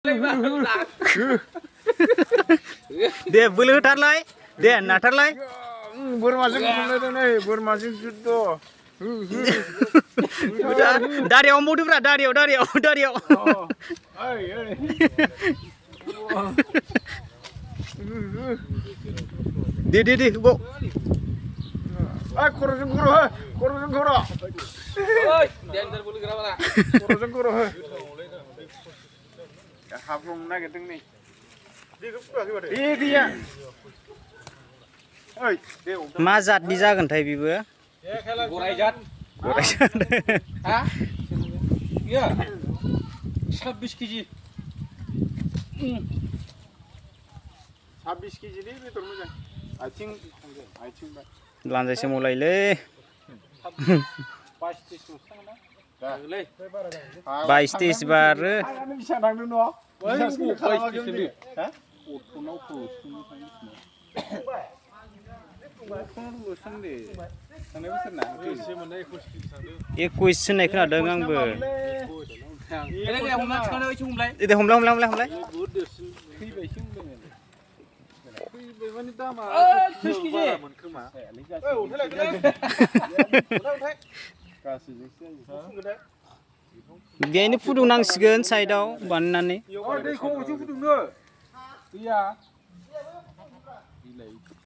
दे बोलो होथारलाय दे नाथारलाय बोरमाजों गुमलायदों नै बोरमाजों जुद्ध दारियाव मदुब्रा दारियाव दे गो खर'जों खर' हो खर'जों खर' खर'जों खर' हो हाब्रंनो नागिरदों नै गैया मा जातनि जागोनथाय बेबो गराय जात हा iya 26 केजि 26 केजि नि बेदर मोजां आथिं लानजायसो मलायलै 22-23 बारो बेसेबां थांदों न' एकुइस होननाय खोनादों आंबो दे हमलाय बेहायनो फुदुंनांसिगोन साइडआव बानायनानै दैखौ फुदुंनो दैया